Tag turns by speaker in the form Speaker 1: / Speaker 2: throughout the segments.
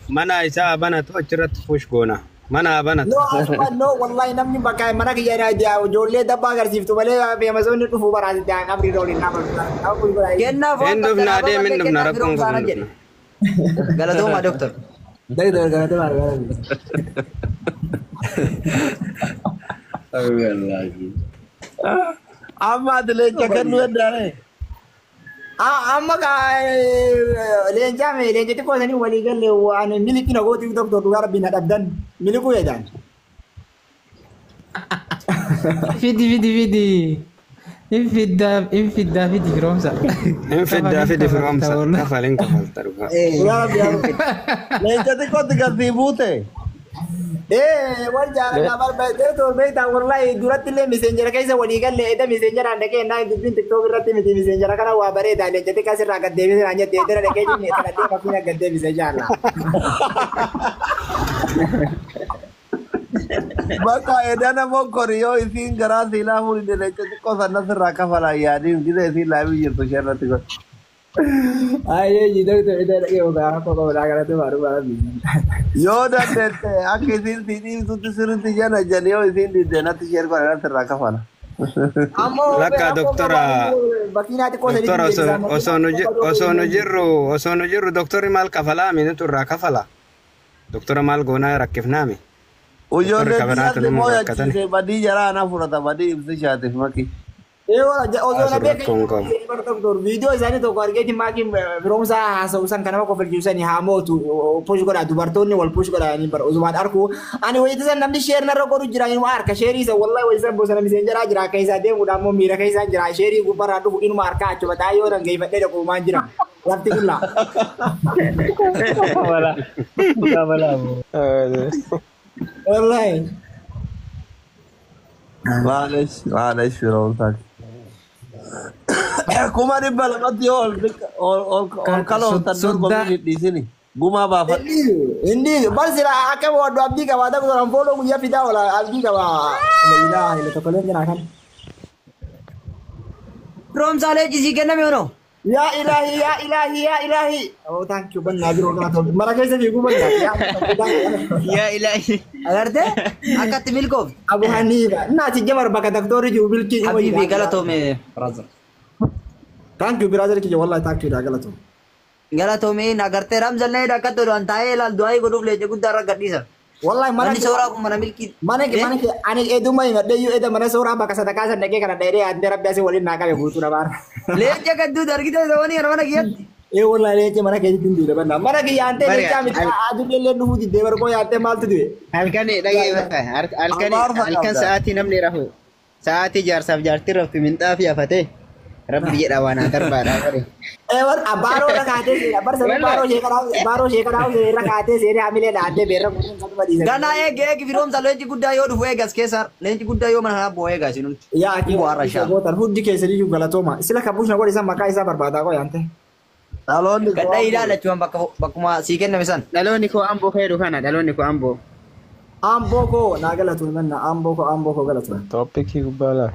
Speaker 1: Mana isaa banatu achirratti push goona. Mana banatu.
Speaker 2: No, asuma no, wallahi namni bakka mana kiyya ijoollee dabbaa agarsiiftu malee feemasoonni dhufuu baraasitti qabrii rooliin nama.
Speaker 3: Kennaaf waan
Speaker 1: Hin dhufna
Speaker 3: qabdan
Speaker 1: adeem hin
Speaker 3: ababallee
Speaker 1: dhufna
Speaker 3: kennaa
Speaker 1: rakkoon
Speaker 3: firoomsaa
Speaker 1: kun
Speaker 3: na
Speaker 1: hin
Speaker 3: jedhe.
Speaker 1: dhufna.
Speaker 3: Galatooma doktor.
Speaker 2: Doktor galatooma.
Speaker 4: Amma ati leenca kennuu danda'e.
Speaker 2: Amma leencaa mee leenca xiqqoo sanii walii galle waan miliqii na gootiif doktor dhugaa rabbiin na dhabdan miliquu jedhan.
Speaker 5: Fidi fidi fidi. In fiddaa in fiddaa fidi firoomsa.
Speaker 1: Hin fiddaa
Speaker 5: Kafalin
Speaker 1: fidi
Speaker 5: kafalta
Speaker 1: firoomsa.
Speaker 5: wallah.
Speaker 1: Kafalin kafalta dhugaa.
Speaker 2: Dhugaa rabbii.
Speaker 4: Leenca xiqqootti gasii buute.
Speaker 2: Wal jaaladhaa barbaadee torbeetaa wallahi duratti illee miseenjera keessa walii galle eda miseenjeraan dhaqee naa dubbiin tiktook irratti miti miseenjera kana waa bareedaa leenca xiqqaa sirraa gad deebisee naan jette edera dhaqee jenne kana deema fi gad deebisee jaalla.
Speaker 4: Bakka edana mokkori yoo isiin garaa siilaa fuudhine leenca xiqqoo sana sirraa kafalaa yaadiin gisa isiin laabii jirtu ishee irratti godhe.
Speaker 2: Ayyee doktor eda dhaqee yookaan rakkoo qabaa galate baaduu baaduu.
Speaker 4: Yoo dandeette akka isiin si dhiibtutti sirriitti jala jala yoo isiin didde natti ishee godhe natti irraa kafala.
Speaker 2: Ammoo
Speaker 1: Lakka doktora
Speaker 2: bakkiinaa xiqqoo sadii
Speaker 1: doktora osoo osoo nu ji- osoo nu jirru osoo nu jirru doktorri maal kafalaa mi nutu irraa kafala. Doktora maal goonaa rakkifnaami. Doktorri
Speaker 4: Ijoolleen
Speaker 1: kabanaatu
Speaker 4: biyyaatti
Speaker 1: nu
Speaker 4: moo
Speaker 1: rakkatani.
Speaker 4: yaachise badii jaraa ana fudhata badii ibsi shaatiif maki.
Speaker 2: Osoo na
Speaker 1: Asirra rakkoon qabu.
Speaker 2: beekan viidiyoo isaanii tokko argeeti maakiin firoomsaa haasa'u san kanama kofalchiisanii haa mootu push godha dubartoonni wal push godhanii bara osumaan arku ani wayita san namni sheer narra godhu jira inuma harka sheerii isa wallahi wayita san bosona miseenjaraa jira akka isaa deemuudha ammoo miira keessaa jira sheerii gubbarraa dhufu inuma harka achuma taa'ee yoo dhangeeffadhee dhaquumaan jira lafti qullaa. Wallahi.
Speaker 4: Maalesh maalesh firoomsaa. 200,000 yoo ol ol ol ol kalooftan dorgommii dhiisini gumaa baafadhu.
Speaker 2: Inni bar sila akka waddu abdii qabaa ta'u tolan fooloo guyyaa fidaa oola abdii qabaa. Ilaa ila tokkolleen jira kan.
Speaker 3: Firoomsaa leenci sii kenname honoo.
Speaker 2: Yaa ilaahi yaa ilaahi yaa ilaahi. Oh thank you bannaa biroo kana ta'u. Mara keessa fiiguu bannaa.
Speaker 6: Yaa ilaahi.
Speaker 3: Agartee akkatti milkoofte.
Speaker 2: Abu Hanifa. Naati jamar bakka daktoorri jiru bilkii.
Speaker 3: Habiibi galatoome brother.
Speaker 2: Thank you brother kiyya wallahi thank you daa galatoome.
Speaker 3: Galatoome agartee ramzallee akkatti oduu taa'ee ilaal du'aa godhuuf leenca guddaa irra gadhiisa.
Speaker 2: Wallahi mana
Speaker 3: Manni sooraa kun mana milkii.
Speaker 2: Mana mana ani eduma himadhe iyyuu eda mana sooraa bakka sadaqaa san dhaqee kana dheeree adde rabbi asii waliin naa qabe guutuu dhabaara.
Speaker 3: Leenca gadduu argitee ta'anii kana mana kiyyatti.
Speaker 2: Ee wallahi leenca mana keessatti hin duude banna. Mana kiyya antee
Speaker 6: Bari
Speaker 2: leencaa miti adullee dhufuu diddee barqoo yaattee maaltu du'e.
Speaker 6: Halkan dhageeffata. Halkan
Speaker 4: Abaarsa
Speaker 6: halkan
Speaker 4: qabda.
Speaker 6: sa'aatii namni rafu. Sa'aatii jaarsaaf jaartiin raftu minxaafii hafatee. Rabbi jedha waan haa darbaadha bari.
Speaker 2: Ee war baaroo irra kaatee seera bar sababa baaroo sheekanaa baaroo sheekanaa irra kaatee seera hamilee dhaantee beerra guutuun kanuma dhiisan.
Speaker 3: Ganaa eegi eegi firoomsa leenci guddaa yoo dhufu eegas keessa leenci guddaa yoo mana kanaa bu'u eegas nuti.
Speaker 2: Yaa akii
Speaker 3: Bu'aarra shaa.
Speaker 2: gootan hundi keessaniyyuu galatooma. Sila kan buusna godhe san maqaa isaa barbaadaa qoo yaante.
Speaker 4: Dhaloonni koo
Speaker 3: Gaddaa
Speaker 4: amboo.
Speaker 3: ilaalachuun bakka bakkuma sii kenname san.
Speaker 6: Dhaloonni koo amboo feedu kana dhaloonni koo amboo.
Speaker 2: Amboo koo naa galatoome manna amboo koo amboo koo galatoome.
Speaker 7: Tooppikii gubbaa laa.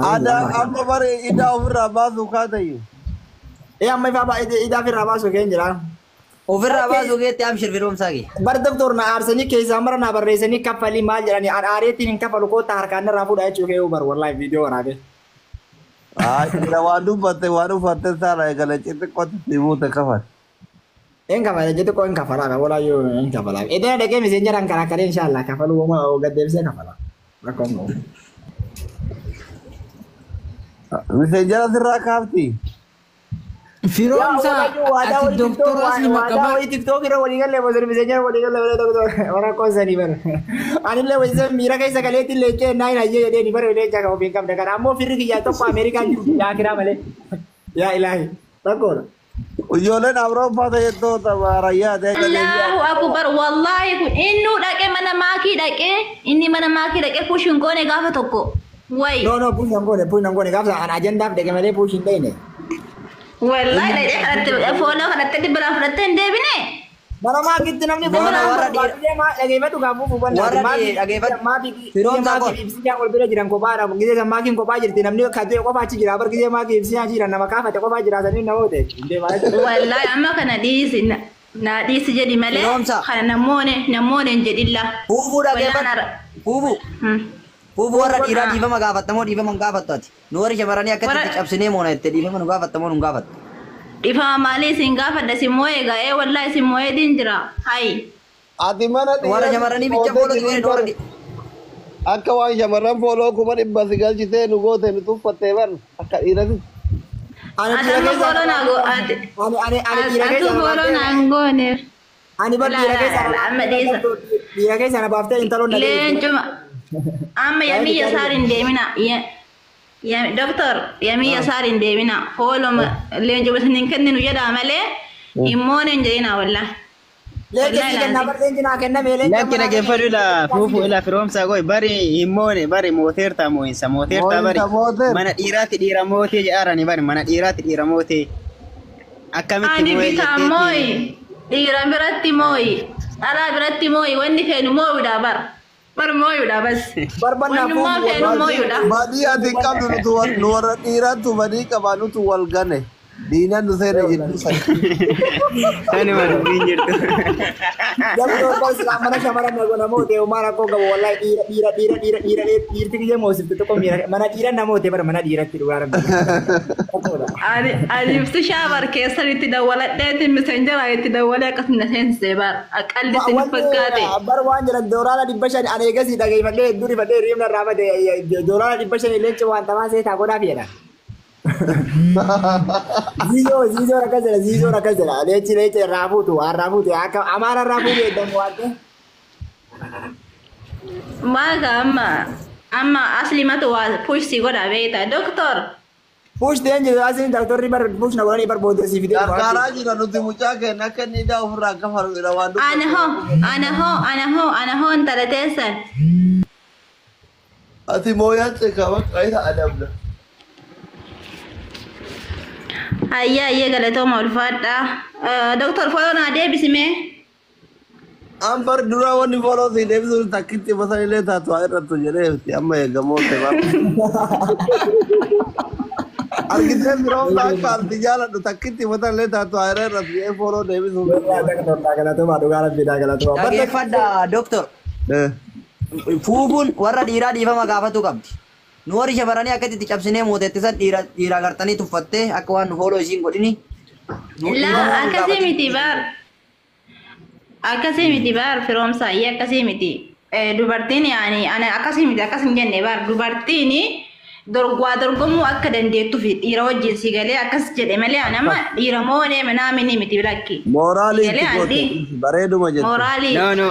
Speaker 4: Aadaa amma bari idaa ofirraa baasuu kaatayyu.
Speaker 2: Ee amma ifaa baay'ee idaa firraa baasuu keen jira.
Speaker 3: Ofirraa baasuu keetti amshir firoomsaa kee.
Speaker 2: Bar doktor na aarsanii keessaa mara na barreessanii kaffalii maal jedhanii an aareetiin hin kafalu koota harkaan irraa fuudha jechuu kee bar wallahi viidiyoo waraabee.
Speaker 4: Haa waan dubbatte waan uffatte saala eegale xixiqqootti si buute kafal.
Speaker 2: Hin kafala jetti koo hin kafalaa walaayyuu hin kafalaa. Edena dhaqee miseenjaraan karaa karee inshallah kafaluu homaa gad deebisee kafala. Rakkoon qabu.
Speaker 4: Miseenjara sirraa kaafti.
Speaker 5: Firoomsa ati doktora asli maqabaa
Speaker 2: wayii tiktook irra walii galee bosona miseenjara walii galee malee doktor rakkoo sanii bara. Anillee wayii san miira keessa galeetti leencee naa hin hayyee jedhee ni bara leencaa kan ofiin qabne kana ammoo firri kiyyaa tokko Ameerikaan jiru yaa kiraa malee. Yaa ilaahi rakkoodha.
Speaker 4: Ijoolleen Awurooppaa ta'ettoota raayyaa ta'e
Speaker 8: Allahu akbar wallahi kun innuu dhaqee mana maakii dhaqee inni mana maakii dhaqee push hin goone gaafa tokko. Wayi.
Speaker 2: No no push hin goone push hin goone gaafa an ajandaaf dhaqe malee push hin dhayne.
Speaker 8: Wallahi dhaqee kanatti fooloo kanatti 200 fudhattee hin deebine.
Speaker 2: Mana maakitti namni
Speaker 3: Nama warra
Speaker 2: dhageeffadhu kaafuu hubanna.
Speaker 3: Warra dhageeffadhu. Firoomsaa
Speaker 2: Maakii ibsiyaa ol bira jiran kophaadha. Gisee san maakiin kophaa jirti namni kadee qofa achi jira. Bar gisee maakii ibsiyaa jiran nama kaafate kophaa jira sanii nama ta'e.
Speaker 8: Wallahi amma kana dhiisi. Naa dhiisi jedhi malee
Speaker 3: Firoomsa.
Speaker 8: kana namoone namoone hin jedhilla.
Speaker 3: Fuufuu
Speaker 8: Wallaan
Speaker 3: dhageeffadhu. Fuufuu. Fuufuu warra dhiiraa dhiifama gaafattamoo dhiifama hin gaafattu ati. Nu warri shamarranii akkatti
Speaker 8: Warra-
Speaker 3: itti cabsinee moona jettee dhiifama nu gaafattamoo nu hin gaafattu.
Speaker 8: Dhiifama maalii isin gaafadha isin moo'ee egaa ee wallaahi isin moo'eetiin jira. Hayi.
Speaker 4: Ati mana
Speaker 3: Warra shamarranii bicha fooloo si godhe warra
Speaker 4: Akka waan shamarran fooloo 100,000 si galchitee nu goote nu tuffattee bar akka dhiirati.
Speaker 2: Ani
Speaker 8: Ati
Speaker 2: dhiira
Speaker 8: amma
Speaker 2: keessa
Speaker 8: fooloo naa go ati.
Speaker 2: ani ani ani dhiira
Speaker 8: Atu
Speaker 2: keessa
Speaker 8: fooloo naa hin goone.
Speaker 2: ani bar dhiira keessa
Speaker 8: Laa, laa, amma dhiisa.
Speaker 2: dhiira keessa na baaftee intaloon na
Speaker 8: Leencuma. Amma yamii yasaar hin deemina. Doktor yamii yasaar hin deemina. Fooloo leencuma isin hin kenninu jedhaa malee immoon hin jedhina wallaahi.
Speaker 2: Leenca sii kennaa bar leenci naa kenname leenca
Speaker 6: Lakki dhaggeeffadhu ilaa fuufuu ilaa firoomsaa goy bari himmoone bari mooteertaa moo'insa mooteertaa bari
Speaker 4: Moo'insa mooteer.
Speaker 6: mana dhiiraatti dhiira mootee jedhaarani bari mana dhiiraatti dhiira mootee akkamitti
Speaker 8: Ani
Speaker 6: moo'ee
Speaker 8: bitaan
Speaker 6: jetteeti
Speaker 8: moo'i. Dhiira biratti moo'i. Dhalaa biratti moo'i. Wanni feenu moo'uudha bar. Bar moo'uudha bas.
Speaker 2: Barbannaa
Speaker 8: Wannummaa
Speaker 2: fuufuu
Speaker 8: feenu moo'uudha.
Speaker 4: Badii ati hin qabdu nutu nu warra dhiiraattu badii qabaa nutu wal gane. Diinan nu seene jidduu sana.
Speaker 6: Sanuma dubbiin jirtu.
Speaker 2: Doktor bar silaa mana shamarran na namoote homaa rakkoo qabu wallahi dhiira dhiira dhiira dhiira dhiira dhiirti kiyya moosifte tokko miira mana dhiira namoote bar mana dhiiratti dhugaa rabbi.
Speaker 8: Ani ani ibsishaa bar keessan itti dawwaladheetti misenjaraa itti dawwalee akkasuma seensisee bar. Aqalli isin fakkaate.
Speaker 2: Bar waan jedhan doolaara 500 ani eegasii dhageeffadhee hedduu rifadhee hirribna irraa bade doolaara 500 leenci waan tamaa seetaa godhaaf jedha. Ziizoo ziizoo akkas jedha ziizoo akkas jedha leenci leenci irraa fuutu waan irraa fuutu akka amaara irraa fuutu jedhamu waan ta'e.
Speaker 8: Maaga amma amma aslimatu waa push si godha beekta. Doktor.
Speaker 2: Push ta'een jiru asiin doktorri bar push na godhanii bar booddee sii fidee dhufa.
Speaker 4: Gargaaraa jira nuti mucaa keenya akka inni idaa ofirraa kafalu dha waan
Speaker 8: Ana hoo ana hoo ana hoo ana hoo intala teessan.
Speaker 4: Ati mooyaan ceekaa bakka isa adabda.
Speaker 8: Ayyaa ayyee galatooma ulfaadha. Doktor fooloo naa deebisi mee.
Speaker 4: An bar dura wanni fooloo si deebisuun takkitti masa illee taatu haa irrattu jedhee amma eegamoo ta'e. Argitee firoomsa akka ati jaaladhu takkitti masa illee taatu haa irrattu jedhee fooloo deebisuun.
Speaker 2: Galatooma dhugaa rabbi galatooma.
Speaker 3: Dhaggeeffadha doktor. Fuufuun warra dhiiraa dhiifama gaafatu qabdi. Nu warri shamarranii akkatti itti cabsinee mootetti san dhiira dhiira gartanii tuffattee akka waan nu fooloo isiin godhini. Nu
Speaker 8: Laa
Speaker 3: dhiifama nu
Speaker 8: akkasii
Speaker 3: gaafatu.
Speaker 8: miti bar. Akkasii miti bar firoomsa ayyee akkasii miti. Dubartiin yaani ana akkasii miti akkas hin jenne bar dubartiin dorgwaa dorgomuu akka dandeettuuf dhiira wajjin si galee akkas jedhe malee anama dhiira moonee manaamini miti lakki.
Speaker 4: Mooraalii itti
Speaker 8: Galee
Speaker 4: goote
Speaker 8: andi.
Speaker 4: bareeduma jette.
Speaker 8: Mooraalii.
Speaker 6: No no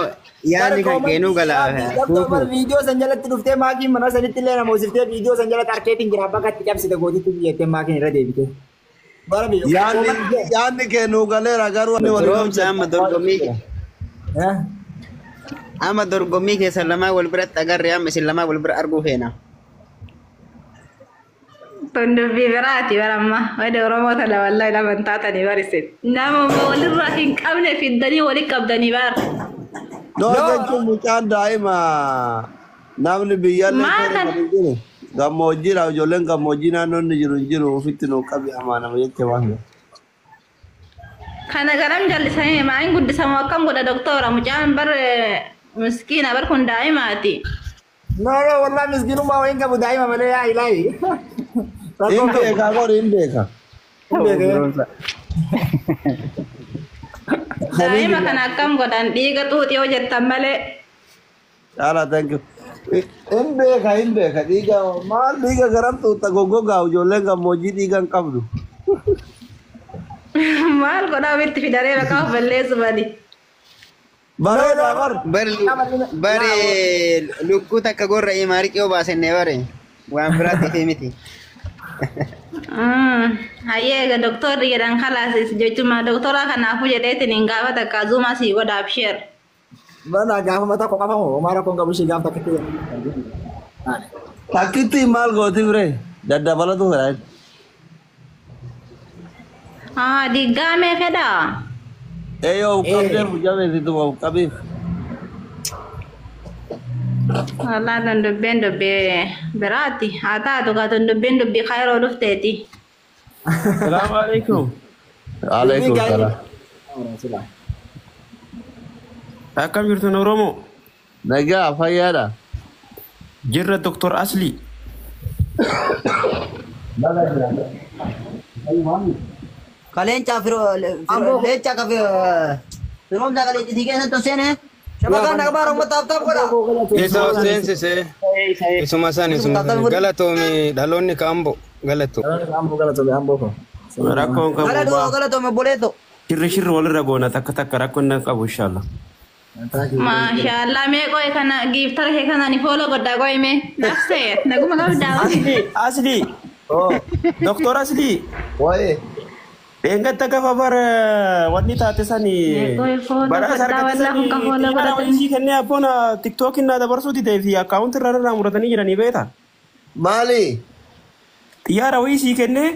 Speaker 6: yaadni kan keenuu gala
Speaker 2: Doktor bar
Speaker 6: fuufuu.
Speaker 2: viidiyoo san jalatti dhuftee maakiin mana sanitti illee nama hoosiftee viidiyoo san jalatti harkeetiin jira bakka itti cabsite gootitti biyyattee maakiin irra deebite. Bara biyya.
Speaker 4: Yaadni yaadni keenuu galeera garuu inni waliin
Speaker 6: Firoomsa amma dorgommii amma dorgommii keessan lamaa wal biratti agarre amma isin lamaa wal bira arguu feena.
Speaker 8: Tun dubbii biraati bara amma. Wadi Oromoo tana wallahi nama hin taatanii barisin. Nama walirraa hin qabne fiddanii walitti qabdanii bar.
Speaker 4: No jechuun mucaan daa'ima namni biyyaallee
Speaker 8: Maal
Speaker 4: toora
Speaker 8: kana?
Speaker 4: kan hin jiru. Gammoojjiidha ijoolleen gammoojjii naannoo inni jiru hin jiru ofitti nuu qabi hamaa nama jecha waan.
Speaker 8: Kana garam jallisanii maa'in guddisamu akkam godha doktora mucaan bar miskiina bar kun daa'imaati.
Speaker 2: No no wallahi miskiinummaa wayiin qabu daa'ima malee yaa ilaahi.
Speaker 4: Hin beekaa godhi hin beeka.
Speaker 2: Hin beeka.
Speaker 8: Daa'ima kana akkam godhan dhiiga xuuxii yoo jettan malee.
Speaker 4: Caalaa thank you. Hin beeka hin beeka dhiiga maal dhiiga garam xuuxa goggogaa ijoolleen gammoojjii dhiiga hin qabdu.
Speaker 8: Maal godhaa ofitti fidaree maqaa of balleessu bali.
Speaker 4: Bareedaa bar.
Speaker 6: Bari bari lukkuu takka gorra imaariqii obaasenne bare waan biraatti fi miti.
Speaker 8: Hayyee egaa doktorri jedhan kalaas jechuma doktora kanaafuu jedheetiin hin gaafa takka zuuma sii godha absheer.
Speaker 2: Bana gaafuma tokko qabamu homaa rakkoon qabu ishee gaafa takkitti.
Speaker 4: Takkitti maal gooti bre daddabalatu fedha.
Speaker 8: Ah diggaamee fedhaa.
Speaker 4: Eeyyoo of qabdee fujabeessitu of qabiif.
Speaker 8: Walaa tan dubbiin dubbii biraati. Haa taatu kaa tan dubbiin dubbii kaayiroo dhufteeti.
Speaker 7: Salaamu alaikum.
Speaker 4: Alaikum salaam.
Speaker 7: Akkam jirtu Oromoo?
Speaker 4: Nagaa fayyaadha.
Speaker 7: Jirra Doktor Asli.
Speaker 3: Kaleencaa leencaa ka firoomsaa kaleencitii keessatti seene. Shabakaan dhaqbaa uummata taap godha.
Speaker 1: Isa seensise. Isuma san isuma san galatoomi dhaloonni ka Amboo galatoo.
Speaker 2: Amboo galatoomi Amboo ko.
Speaker 7: Rakkoon qabu.
Speaker 3: Galatoo galatoomi obboleeto.
Speaker 7: Shirri shirri walirra goona takka takka rakkoon nan qabu inshallah.
Speaker 8: Maashaallah mee qoy kana giiftara kee kana ni fooloo godhaa qoy mee nafsee naguma qabdaa.
Speaker 7: Asli Asli. Doktor Asli.
Speaker 4: Waa'ee.
Speaker 7: Dheengatta gafa bara wanni taate sani badhaasa argatte sani xiyyaara wayii kennee abboon tiktookiin naa dabarsuu didee fi akkaawunti irraa irraa muratanii jiranii beektaa?
Speaker 4: Maali?
Speaker 7: Xiyyaara wayii sii kennee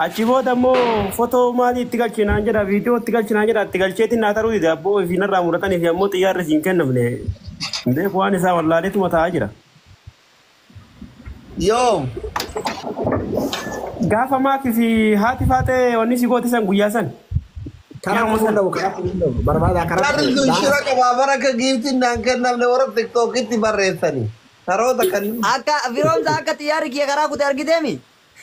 Speaker 7: achi booda immoo footoo maalii itti galchinaan jedha viidiyoo itti galchinaan jedha itti galcheetiin naa taruu dide abboo fi narraa muratanii fi ammoo xiyyaarri siin kennamne hin beeku waan isaa wallaaleetuma taa'aa jira.
Speaker 4: Yoom?
Speaker 7: Gaafa maakii fi haati faatee wanni si goote san guyyaa san.
Speaker 2: Karaa kutuu dhabu karaa kutuu dhabu barbaada karaa.
Speaker 4: Karri sun shira qabaa bara akka giiftiin naan kennamne warra tiktookitti barreessani. Karoota kan.
Speaker 3: Akka firoomsa akka xiyyaarri kiyya karaa kute argiteemi.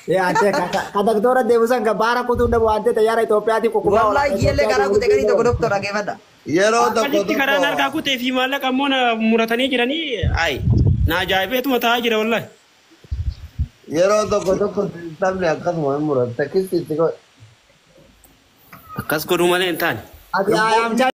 Speaker 2: Yaa ante ka doktora deebisan ka baara kutuu dhabu ante xiyyaara Itoophiyaatiin kukkubaa.
Speaker 3: Wallaahi kiyyallee karaa kute garii tokko doktora dhaggeeffadha.
Speaker 4: Yeroo tokko
Speaker 7: Akkasitti karaan
Speaker 4: tokko.
Speaker 7: harkaa kutee fi maallaqa ammoo na muratanii jiranii ayi na ajaa'ibeetuma taa'aa jira wallaahi.
Speaker 4: Yeroo tokko tokko sabni akkasuma hin murata. Takkisitti godhe.
Speaker 7: Akkas godhuu malee hin taane.
Speaker 2: Ati ayyaamchaa